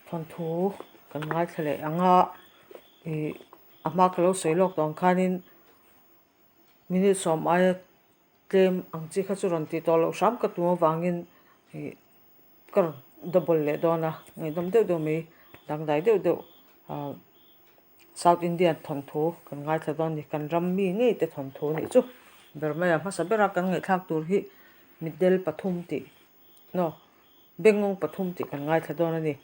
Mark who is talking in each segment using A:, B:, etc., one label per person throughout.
A: Thawnthu kan ngaithla leh ang a, ih a hma ka lo sawi lawk tawh ang khanin minute sawm aia tlem ang chi kha chu rawn tih tawh loh hram ka tum avangin ih ka rawn double leh dawn a, ngaihdawm deuh deuh mai dangdai deuh deuh ah South Indian thawnthu kan ngaithla dawn a ni, kan ram mi ngei te thawnthu a nih chu ber mai a, hmasa bera kan ngaihthlak tur hi mitdel pathum tih. No. Bengngawng pathum tih kan ngaithla dawn a ni.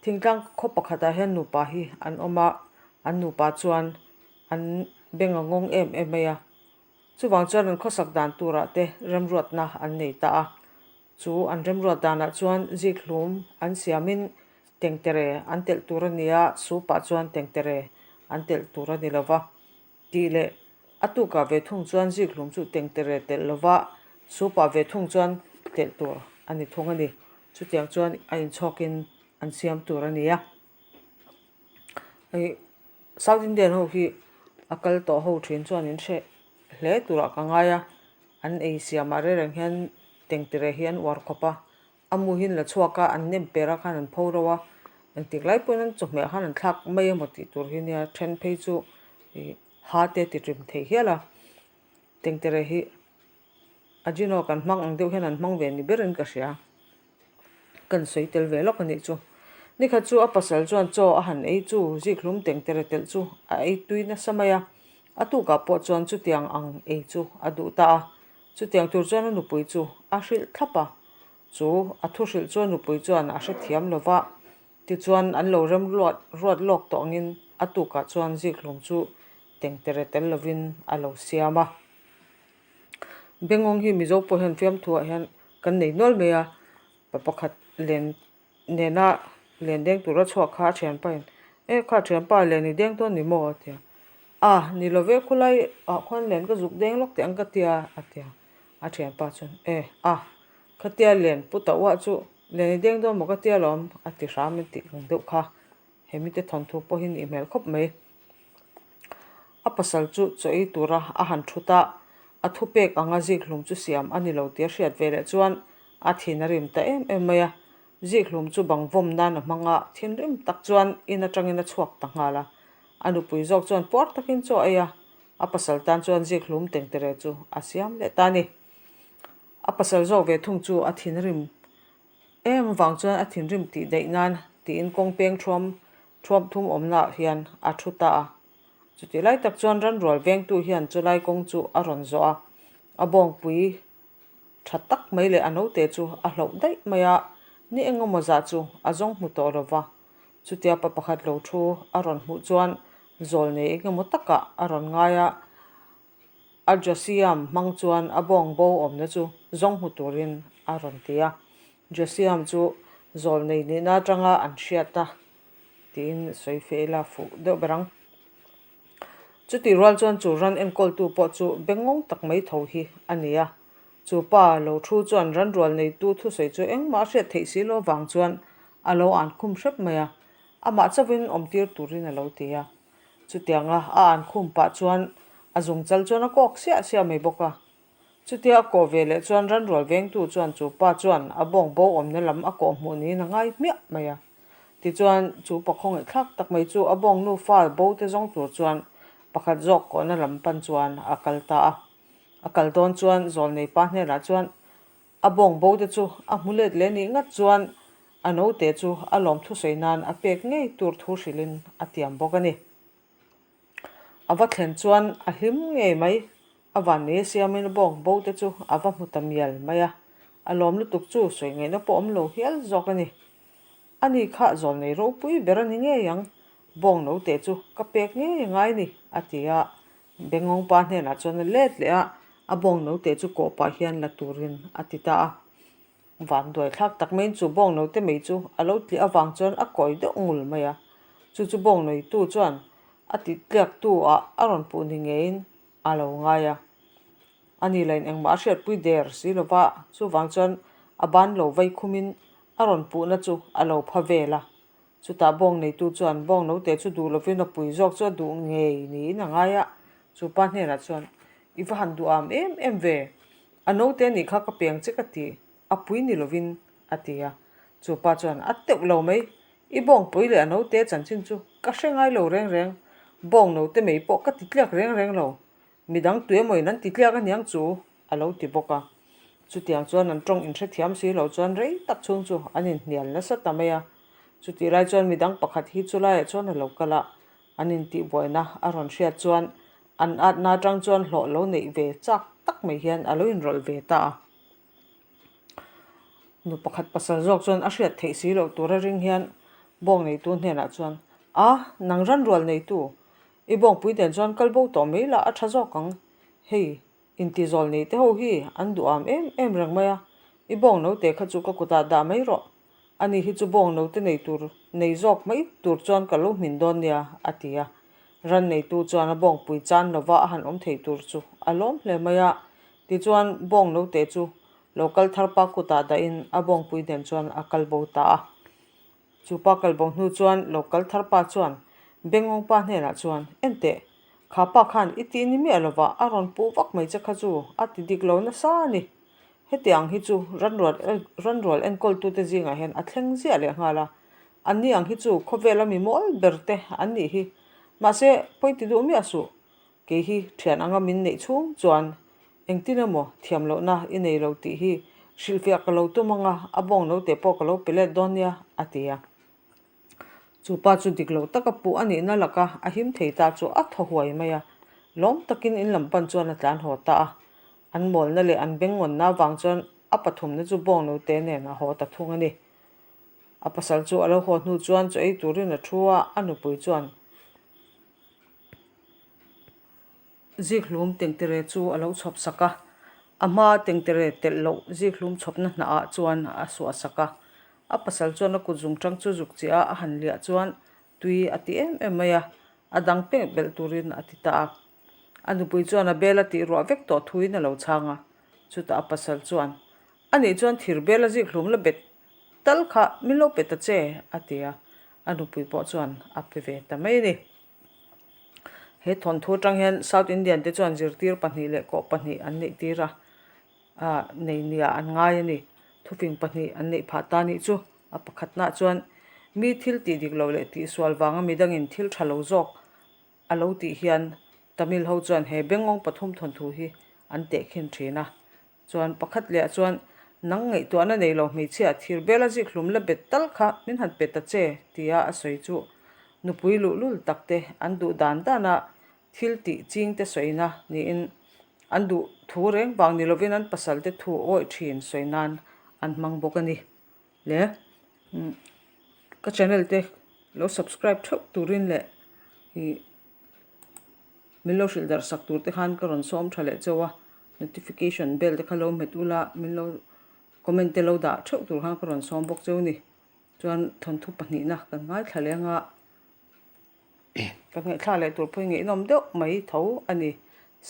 A: Thingtlang khaw pakhatah hian nupa hi an awm a, an nupa chuan an beng a ngawng em em mai a. Chuvang chuan an khawsak dan turah te remruatna an nei ta a. Chu an remruat danah chuan zikhlum an siamin tengtere an telh tur a ni a, supah chuan tengtere an telh tur a ni lo va. Tih leh a tukah ve thung chuan zikhlum chu tengtere telh lova supah ve thung chuan telh tur a ni thung a ni. Chutiang chuan a inchhawkin an siam tur a ni a. Hei South Indian ho hi a kal tawh ho thin chuan in hre hle turah ka ngai a, an ei siamah reng reng hian tengtere hi an uar khawp a. A mu hi an la chhuak a, an nem per a khan an pho ro a, engtik lai pawhin an chawhmeh khan an thlak mai emaw tih tur hi nia then phei chu ih ha te ti rim thei hial a, tengtere hi Ajino kan hmang ang deuh hian an hmang ve ni berin ka hria, kan sawi tel ve lawk a nih chu. Nikhat chu a pasal chuan chaw a han ei chu zikhlum tengtere telh chu a ei tui nasa mai a, a tukah pawh chuan chutiang ang ei chu a duh ta a. Chutiang tur chuan a nupui chu a hrilh thlap a, chu a thu hrilh chu a nupui chuan a hrethiam lo va, tichuan an lo rem ruat ruat lawk tawh angin a tukah chuan zikhlum chu tengtere tel lovin a lo siam a. Bengawng hi Mizo pawh hian fiamthuah hian kan nei nual mai a, pa pakhat len nena len deng tura chhuak kha a thianpa in e kha thianpa len i deng dawn ni maw a ti a, a ni lo ve khulai ah khuan len ka zuk deng lawk teh ang ka tia a ti a, a thianpa chuan e a khatia len pu ta uah chu len i deng dawn maw ka tia lawm a ti hram in tih ang deuh kha he mite thawnthu pawh hi nih hmel khawp mai. A pasal chu chaw ei tura a han thut a, a thupek anga zikhlum chu siam a ni lo tih a hriat ve leh chuan a thin a rim ta em em mai a. Zikhlum chu bang vawm nan a hmang a, thinrim tak chuan in atangin a chhuak ta nghal a. A nupui zawk chuan puar takin chaw a ei a, a pasal tan chuan zikhlum tengtere chu a siam leh ta a ni. A pasal zawk ve thung chu a thinrim Em vang chuan a thinrim tih daih nan tiin kawng peng thuam thuam thum awmnaah hian a thu ta a. Chutih lai tak chuan ranrual vengtu hian chulai kawng chu a rawn zawh a, a bawngpui tha tak mai leh a naute chu a hloh daih mai a, ni eng emaw zah chu a zawng hmu tawh lo va. Chutia pa pakhat lo thu a rawn hmuh chuan zawl nei eng emaw takah a rawn ngai a. A Josiam hmang chuan a bawng bo awmna chu zawng hmu turin a rawn ti a. Josiam chu zawlnei nihna atanga an hriat a tiin sawi feh ila fuh deuh ber ang. Chutih rual chuan chu ran enkawltu pawh chu bengngawng tak mai tho hi a ni a. Chu pa lo thu chuan ran rual neitu thusawi chu engmah a hriat theih si lo vang chuan a lo an khum hrep mai a. Amah chauhin awmtir turin a lo ti a. Chutianga a an khum pah chuan a zung chal chuan a kawk siah siah mai bawk a. Chutia a kawh ve leh chuan ranrual vengtu chuan chu pa chuan a bawng bo awmna lam a kawh hmuh niin a ngai hmiah mai a. Tichuan chu pa khawngaihthlak tak mai chu a bawng nufa bo te zawng tur chuan pakhat zawk kawhna lam pan chuan a kal ta a. A kal dawn chuan zawlnei pa hnenah chuan A bawng bo te chu a hmu let leh nih ngat chuan a naute chu a lawm thusawi nan a pek ngei tur thu hrilhin a tiam bawk a ni. A va thlen chuan a hlim ngei mai, a vannei a siamin a bawng bo te chu a va hmu ta mial mai a, a lawm lutuk chu sawi ngaihna pawh awm lo hial zawk a ni. Ani kha zawlnei ropui ber a ni ngei ang, bawng naute chu ka pek ngei ngai ni, a ti a, Bengawng pa hnenah chuan a let leh a, a bawng note chu kawh pah hian la turin a ti ta a. Van duai thlak tak maiin chu bawng note mai chu a lo tliah avang chuan a kawi deuh ngul mai a. Chu chu bawng neitu chuan a ti tliaktu ah a rawn puh ni ngeiin a lo ngai a. Ani lain engmah a hriatpui der si lova, chuvang chuan a ban lo vai khumin a rawn puhna chu a lo pha vel a. Chutah bawng neitu chuan bawng note chu duh lovin a pui zawk chu a duh ngei niin a ngai a, chu pa hnenah chuan, I va han duh am em em ve, a note anih kha ka peng che ka ti, a pui ni lovin a ti a. Chu pa chuan, A teuh lo mai, I bawngpui leh a note chanchin chu ka hre ngai lo reng reng, bawng note mai pawh ka ti tliak reng reng lo, midang tuemawiin an ti tliak aniang chu, a lo ti bawk a. Chutiang chuan an tawng inhrethiam si lo chuan rei tak chhung chu an inhnial nasa ta mai a. Chutih lai chuan midang pakhat hi chulaiah chuan a lo kal a, an intihbuaina a rawn hriat chuan an atna atang chuan hlawh lo neih ve chak tak mai hian a lo inrawlh ve ta a. Nu pakhat pasal zawk chuan a hriat theih si loh tura ring hian bawng neitu hnenah chuan, A, nang ranrual neitu, i bawngpui nen chuan kal bo tawh mai la a tha zawk ang, hei intizawl nei te ho hi an duham em em reng mai a, i bawng note kha chu ka kutah dah mai rawh, ani hi chu bawng note nei tur nei zawk mai tur chuan ka lo hmin dawn nia, a ti a. Ran neitu chuan a bawngpui chan lova a han awm thei tur chu a lawm hle mai a, tichuan bawng note chu lo kal thar pa kutah dahin a bawngpui nen chuan a kal bo ta a. Chu pa kal bo hnu chuan lo kal thar pa chuan Bengawng pa hnenah chuan, Enteh, kha pa khan i tih ni miah lova a rawn puh vak mai che kha chu a ti dik lo nasa a ni. Heti ang hi chu ranrual ranrual enkawltute zingah hian a thleng ziah leh nghal a, anni ang hi chu khawvela mi mawl ber te an nih hi. Mahse, pawi ti duh miah suh. Kei hi thian anga min neih chhung chuan engtin emaw thiam lohna i nei lo tih hi hrilhfiah ka lo tum anga a bawng lo teh pawh ka lo pe let dawn nia, a ti a. Chu pa chu dik lo taka puh a nihna laka a him thei ta chu a thaw huai mai a, lawm takin in lam pan chuan a tlan haw ta a. An mawlna leh an bengngawnna avang chuan a pathumna chu bawng note nen a haw ta thung a ni. A pasal chu a lo haw hnu chuan chaw ei turin a thu a, a nupui chuan zikhlum tengtere chu a lo chhawp sak a, a hma tengtere telh loh zikhlum chhawpna hnah ah chuan a suah sak a. A pasal chuan a kut zungtang chu zuk chiah a, a han liah chuan tui a ti em em mai a, a dang pek belh turin a ti ta a. A nupui chuan a bel a tih ruah vek tawh thuin a lo chhang a, chutah a pasal chuan, A nih chuan thir bel a zik hlum la bet tal kha min lo pe ta che, a ti a, a nupui pawh chuan a pe ve ta mai a ni. He thawnthu atang hian South Indian te chuan zirtir pahnih leh kawh pahnih an neih tir a, ah nei nia an ngai a ni. Thufing pahnih an neih phah ta nih chu a pakhatnaah chuan mi thil tih dik lo leh tihsual vanga midangin thil tha lo zawk A lo tih hian Tamil ho chuan he Bengawng pathum thawnthu hi an tehkhin thin a. Chuan pakhat leh ah chuan nang ngaihtuahna nei lo hmeichhia thir bela zik hlum la bet tal kha min han pe ta che tia a sawi chu nupui luhlul tak te an duh dan dan a thil tih ching te sawina niin an duh thu reng vang ni lovin an pasal te thu awih thin sawi nan an hmang bawk a ni. Le ka channel te lo subscribe theuh turin leh ih min lo hrilh darh sak tur te khan ka rawn sawm tha leh chauh a notification bell te kha lo hmet ula min lo comment te lo dah theuh tur khan ka rawn sawm bawk cheu ni chuan thawnthu pahnihna kan ngaithla leng a ka ngaihthlak leh tur pawh hi ngaihnawm deuh mai tho a ni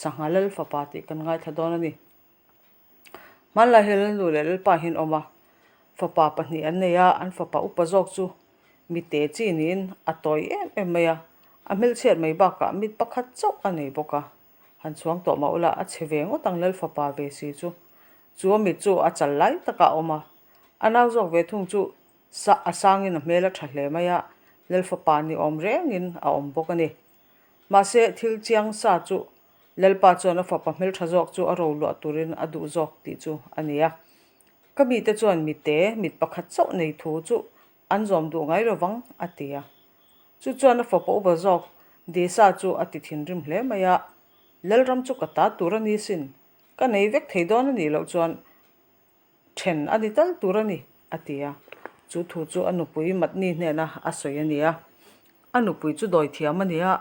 A: sangha lal fapa tih kan ngaithla dawn a ni. Hmanlai hi Lalnu leh Lalpa hi an awm a, fapa pahnih an nei a, an fapa upa zawk chu mite chi niin a tawi em em mai a, a hmelchhiat mai bakah mit pakhat chauh a nei bawk a, han chhuang tawh mah ula a chhe ve ngawt ang Lal fapa ve si chu. Chu a mit chu a chal lai takah a awm a, a nau zawk ve thung chu sa a sangin a hmel a tha hle mai a, Lal fapa ni awm rengin a awm bawk a ni. Mahse thil chiang sa chu Lalpa chuan a fapa hmeltha zawk chu a ro luah turin a duh zawk tih chu a ni a. Ka mite chuan mite mit pakhat chauh nei thu chu an zawm duh ngai lovang, a ti a. Chu chuan a fapa upa zawk Desa chu a ti thinrim hle mai a, Lalram chu ka ta tur a ni sin, ka nei vek thei dawn a nih loh chuan Then a ni tal tur a ni, a ti a. Chu thu chu a nupui Matni hnena a sawi a ni a. A nupui chu dawi thiam a ni a,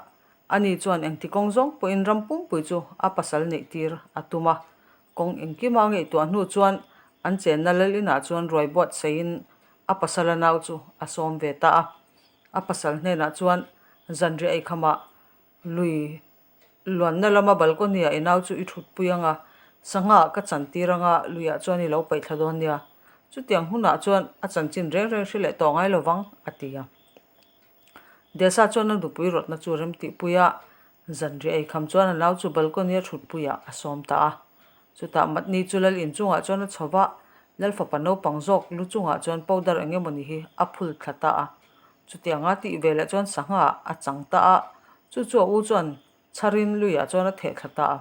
A: ani chuan engti kawng zawng pawhin ram pumpui chu a pasal neih tir a tum a. Kawng engkima a ngaihtuah hnu chuan an chenna lal inah chuan ruai buatsaihin a pasala nau chu a sawm ve ta a. A pasal hnenah chuan zanriah eikhamah lui Luanna lama balcony-ah i nau chu i thutpui ang a, sangha ka chantir ang a, luiah chuan i lo paih thla dawn nia. Chutiang hunah chuan a chanchin reng reng hre leh tawh ngai lo vang, a ti a. Desa chuan a nupui rawtna chu rem tihpui a, zanriah ei kham chuan a nau chu balcony-a thutpuiah a sawm ta a. Chutah Matni chu lal inchungah chuan a chho va, Lal fapa naupang zawk lu chungah chuan powder eng emawni hi a phul thla ta a. Chutianga tih ve leh chuan sangha a chang ta a, chu chu a u chuan chharin luiah chuan a theh thla ta a.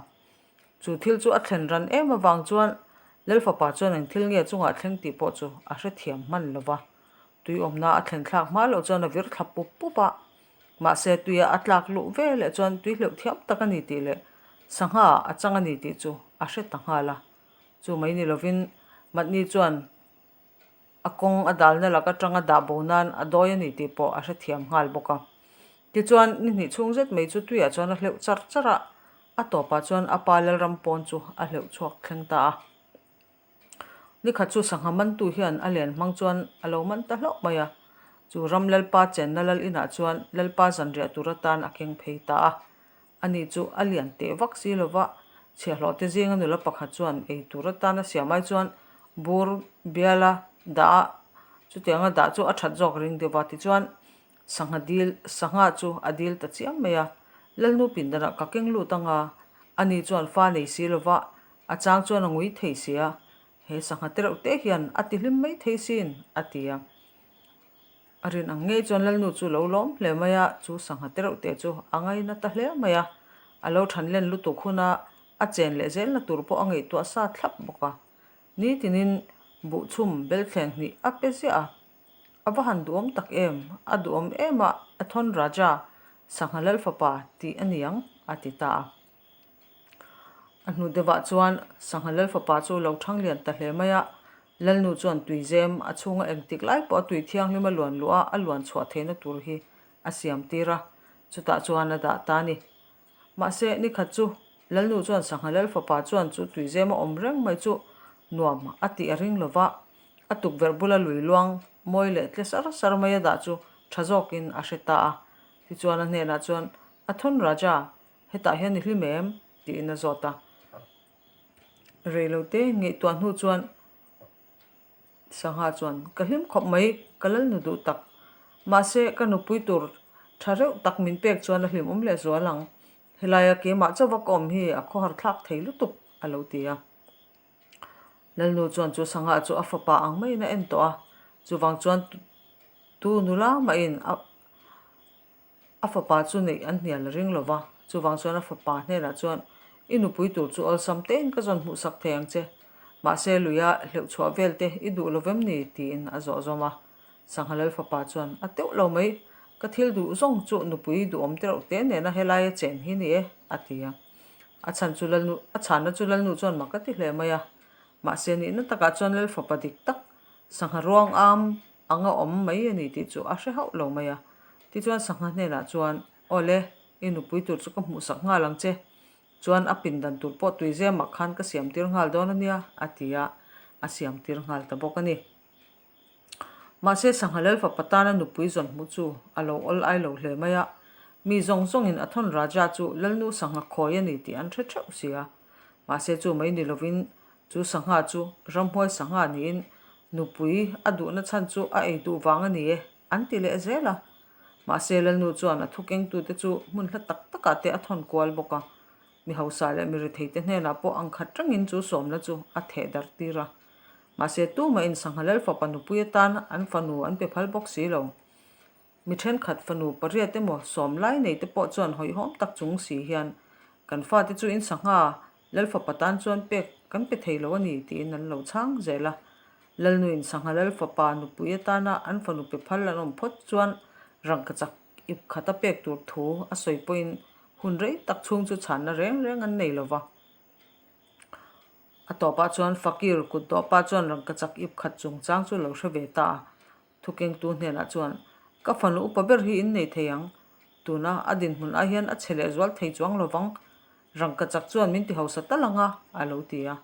A: Chu thil chu a thlen ran em avang chuan Lalfapa chuan eng thil nge chungah thleng tih pawh chu a hrethiam hman lo va. Tui awmna a thlen thlak hma loh chuan a vir thla pup pup a. Mahse tuia a tlak luh ve leh chuan tui hleuh thiam tak a ni tih leh sangha a chang a ni tih chu a hre ta nghal a. Chu mai ni lovin Matni chuan a kawng a dalna lak atanga dah bo nan a dawi a ni tih pawh a hrethiam nghal bawk a. Tichuan, ni hnih chhung zet mai chu tuiah chuan a hleuh char char a, a tawpah chuan a pa Lalram pawn chu a hleuh chhuak thleng ta a. Ni khat chu sangha mantu hian a len hmang chuan a lo man ta hlauh mai a, chu ram Lalpa chenna lal inah chuan Lalpa zanriah tur atan a keng phei ta a. Ani chu a lian teh vak si lova, chhiahhlawh te zinga nula pakhat chuan ei tur atana siam ai chuan bur biala dah a, chutianga dah chu a that zawk ring deuh va, tichuan sangha dil sangha chu a dil ta chiam mai a, Lalnu pindanah ka keng lut anga, ani chuan fa nei si lova, a chang chuan a ngui thei si a, he sangha tereuh te hian a ti hlim mai thei sin, a ti a. A rin ang ngei chuan Lalnu chu lo lawm hle mai a, chu sangha te reuh te chu a ngaina ta hle mai a, a lo than len lutuk huna a chen leh zelna tur pawh a ngaihtuah sa thlap bawk a. Nitinin buhchhum belthleng hnih a pe ziah a, a va han duhawm tak em, a duhawm em a, Athon Raja, sangha Lalfapa tih a ni ang, a ti ta a. A hnu deuhah chuan sangha lalfapa chu lo thang lian ta hle mai a, Lalnu chuan tuizem a chhunga engtik lai pawh a tui thianghlim a luan luh a, a luan chhuah theihna tur hi a siam tir a, chutah chuan a dah ta a ni. Mahse, nikhat chu Lalnu chuan sangha lalfapa chuan chu tuizem a awm reng mai chu nuam a tih a ring lo va, a tukverh bula lui luang mawi leh tle sar sar mai a dah chu tha zawkin a hre ta a. Tichuan a hnenah chuan, Athon Raja, Hetah hian i hlim em? tiin a zawt a. Reilote ngaihtuah hnu chuan Sangha chuan, Ka hlim khawp mai, ka lal nu duh tak. Mahse, ka nupui tur tha reuh tak min pek chuan a hlimawm leh zual ang. Helaia keimah chauva ka awm hi a khawhar thlak thei lutuk, a lo ti a. Lalnu chuan chu Sangha chu a fapa ang maiin a en tawh a, chuvang chuan tu nula mahin a. A fapa chu neih an hnial a ring lo va, chuvang chuan a fapa hnenah chuan, I nupui tur chu awlsam tein ka zawn hmuhsak thei ang che. Mahse, luia hleuh chhuah vel te i duh lo vem ni? tiin a zawh zawm a. Sangha Lal fapa chuan, A teuh lo mai, ka thil duh zawng chu nupui duhawm te reuh te nena helaia chen hi ni e, a ti a. A chhan chu Lalnu, a chhanna chu Lalnu chuan mak a ti hle mai a. Mahse, nihna takah chuan Lal fapa dik tak, sangha ruang am anga awm mai a ni tih chu a hre hauh lo mai a. Tichuan sangha hnenah chuan, Aw le, i nupui tur chu ka hmuhsak nghal ang che. Chuan a pindan tur pawh tuizemah khan ka siam tir nghal dawn a nia, a ti a, a siam tir nghal ta bawk a ni. Mahse sangha lal fapa tana nupui zawn hmuh chu a lo awl ai lo hle mai a. Mi zawng zawngin a thawn Raja chu Lalnu sangha khawi a ni tih an hre theuh si a. Mahse chu mai ni lovin Chu sangha chu ramhuai sangha niin nupui a duhna chhan chu a ei duh vang a ni e, an ti leh zel a. Mahse Lalnu chuan a thukengtute chu hmun hla tak takah te a thawn kual bawk a. Mi hausa leh mi retheite hnenah pawh ang khat rengin chu sawmna chu a theh darh tir a. Mahse tumahin sangha Lalfapa nupui atan an fanu an pe phal bawk si lo. Mi thenkhat fanu pariat emaw sawm lai nei te pawh chuan hawihhawm tak chung si hian kan fate chu in sangha Lalfapa tan chuan pek kan pe thei lo a ni tiin an lo chhang zel a. Lalnuin sangha Lalfapa nupui atana an fanu pe phal an awm phawt chuan rangkachak ip khata pek tur thu a sawi pawhin hun rei tak chhung chu chhanna reng reng an nei lo va. A tawpah chuan Fakir kut dawhpa chuan rangkachak ip khat chungchang chu lo hre ve ta a. Thukengtu hnenah chuan, Ka fanu upa ber hi in nei thei ang. Tuna a dinhmun ai hian a chhe leh zual thei chuang lo vang. Rangkachak chuan min ti hausa tal ang a, a lo ti a.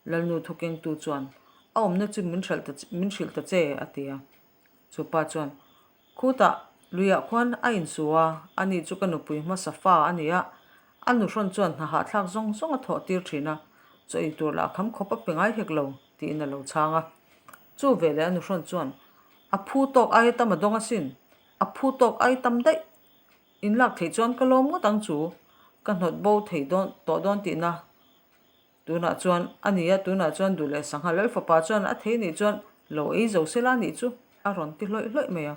A: Lalnu thukengtu chuan, A awmna chu min hralh ta min hrilh ta che, a ti a. Chu pa chuan, Khutah, luiah khuan a insu a, ani chu ka nupui hmasa fa a ni a. A nuhrawn chuan hna hahthlak zawng zawng a thawh tir thin a, chaw ei tur lah kham khawp a pe ngai hek lo, tiin a lo chhang a. Chu veleh a nuhrawn chuan, A phu tawk aia tam a dawng asin, a phu tawk ai tam daih. In lak theih chuan ka lawm ngawt ang chu, ka hnawt bo thei dawn tawh dawn tihna. Tunah chuan, a nia, tunah chuan duh leh sangha Lalfapa chuan a thei nih chuan lo ei zo sela nih chu, a rawn ti hlawih hlawih mai a.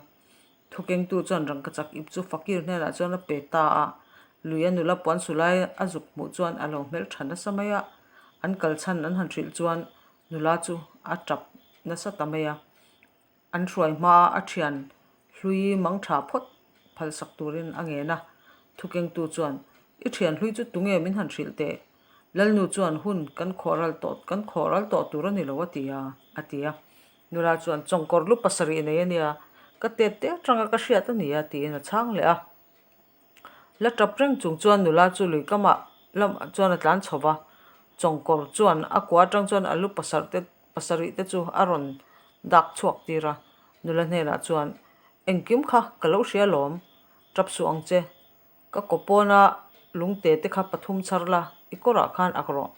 A: Thukengtu chuan rangkachak ip chu fakir hnenah chuan a pe ta a, lui a nula puan su lai a zuk hmuh chuan a lo hmel tha nasa mai a, an kal chhan an han hrilh chuan nula chu a tap nasa ta mai a. An hruai hmaa a thian hlui mang tha phawt phalsak turin a ngen a, thukengtu chuan, I thian hlui chu tunge min han hrilh teh? Lalnu chuan hun kan khawhral tawh kan khawhral tawh tur a ni lo a ti a, a ti a. Nula chuan, Chawngkawr lu pasarih nei a nia, ka tet te atanga ka hriat a ni a, tiin a chhang leh a. La tap reng chung chuan nula chu lui kamah lamah chuan a tlan chho va, chawngkawr chuan a kua atang chuan a lu pasarh te pasarih te chu a rawn dak chhuak tir a, nula hnenah chuan, Engkim kha ka lo hria lawm, tap suh ang che, Ka kaw pawna lungte te kha pathum chhar la, i kawrah khan ak rawh.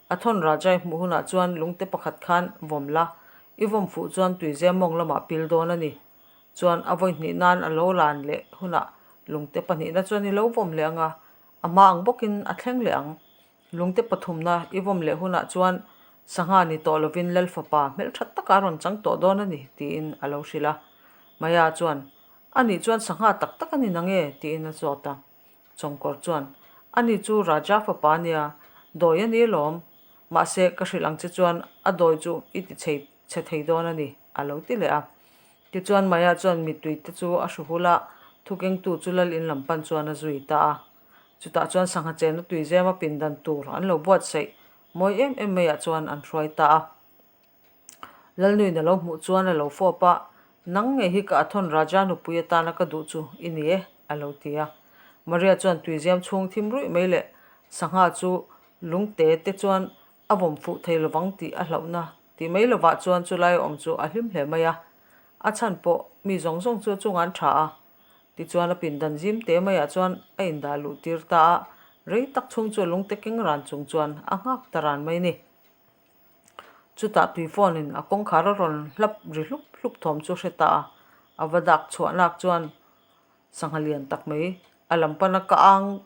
A: A thawn Rajai hmuh hunah chuan lungte pakhat khan vawm la, i vawm fuh chuan tuizem mawng lamah pil dawn a ni. Chuan a vawi hnih nan a lo lan leh hunah lungte pahnihna chuan i lo vawm leh ang a, a hma ang bawkin a thleng leh ang. Lungte pathumna i vawm leh hunah chuan sangha ni tawh lovin Lal fapa hmeltha taka a rawn chang tawh dawn a ni, tiin a lo hrilh a. Maya chuan, Ani chuan sangha tak tak a ni nange? tiin a zawt a. Chawngkawr chuan, Ani chu Raja fapa a nia, dawi a ni alawm. Mahse, ka hrilh ang che chuan a dawi chu i ti chei chhe thei dawn a ni, a lo ti leh a. Tichuan Maya chuan mittui te chu a hru hul a, thukengtu chu lal in lam pan chuan a zui ta a. Chutah chuan sangha chenna tuizema pindan tur an lo buatsaih mawi em em maiah chuan an hruai ta a. Lalnuin a lo hmuh chuan a lo fawp a, Nang ngei hi ka Athon Raja nupui atana ka duh chu i ni e, a lo ti a. Maria chuan tuiziam chhung thim ruih mai leh sangha chu lungte te chuan a vawm fuh thei lovang tih a hlauhna tih mai lovah chuan chulai awm chu a hlim hle mai a. A chhan pawh mi zawng zawng chu a chungah an tha a. Tichuan a pindan zim te maiah chuan a indah luh tir ta a, rei tak chhung chu lungte keng ran chung chuan a nghak ta ran mai ni. Chutah tui phone in a kawngkhar a rawn hlap ri hlup hlup thawm chu hre ta a, a va dak chhuah nak chuan sangha lian tak mai a lam pana ka ang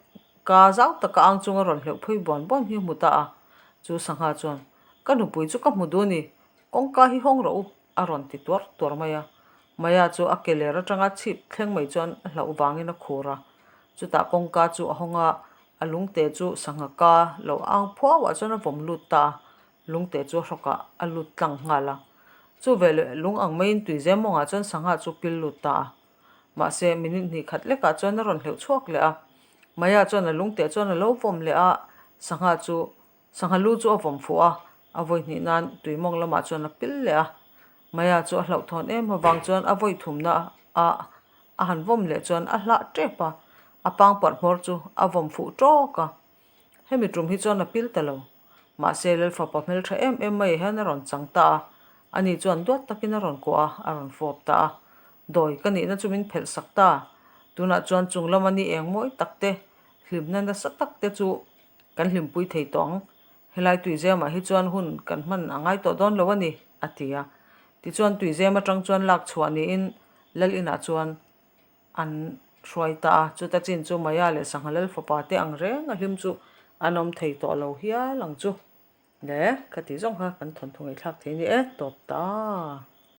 A: ka zau taka ang chunga rawn hleuh phei buan buan hi hmu ta a, chu sangha chuan ka nupui chu ka hmu duh a ni, kawngka hi hawng rawh u a rawn ti tuar tuar mai a, Maya chu a ke ler atanga chhip thleng mai chuan a hlauh vangin a khur a, chutah kawngka chu a hawng a, a lungte chu sangha ka lo ang phuau ah chuan a vawm lut ta a, lungte chu a hrawkah a lut tlang nghal a, chu veleh lung ang maiin tuizem mawngah chuan sangha chu pil lut ta a, mahse minute hnih khat lekah chuan a rawn hleuh chhuak leh a, Maya chuan a lungte chuan a lo vawm leh a, sangha chu Sangha lu chu a vawm fuh a, a vawi hnih nan tui mawng lamah chuan a pil leh a. Maya chu a hlauhthawn em avang chuan a vawi thumna a a han vawm leh chuan a hlah tep a, a pangparh hmawr chu a vawm fuh tawk a. Hemi tum hi chuan a pil ta lo. Mahse Lalfapa hmeltha em em mai hian a rawn chang ta a, ani chuan duat takin a rawn kuah a, a rawn fawp ta a. Dawi ka nihna chu min phelh sak ta. Tunah chuan chung lama ni eng mawi tak te, hlimna nasa tak te chu Kan hlimpui thei tawh ang. Helai tuizemah hi chuan hun kan hman a ngai tawh dawn lo a ni, a ti a. Tichuan tuizem atang chuan lak chhuah niin Lal inah chuan an hruai ta a. Chuta chin chu Maya leh Sangha Lal fapa te ang reng a hlim chu an awm thei tawh lo hial ang chu. Le, ka tih zawng kha kan thawnthu ngaihthlak thei a ni e, tawp ta.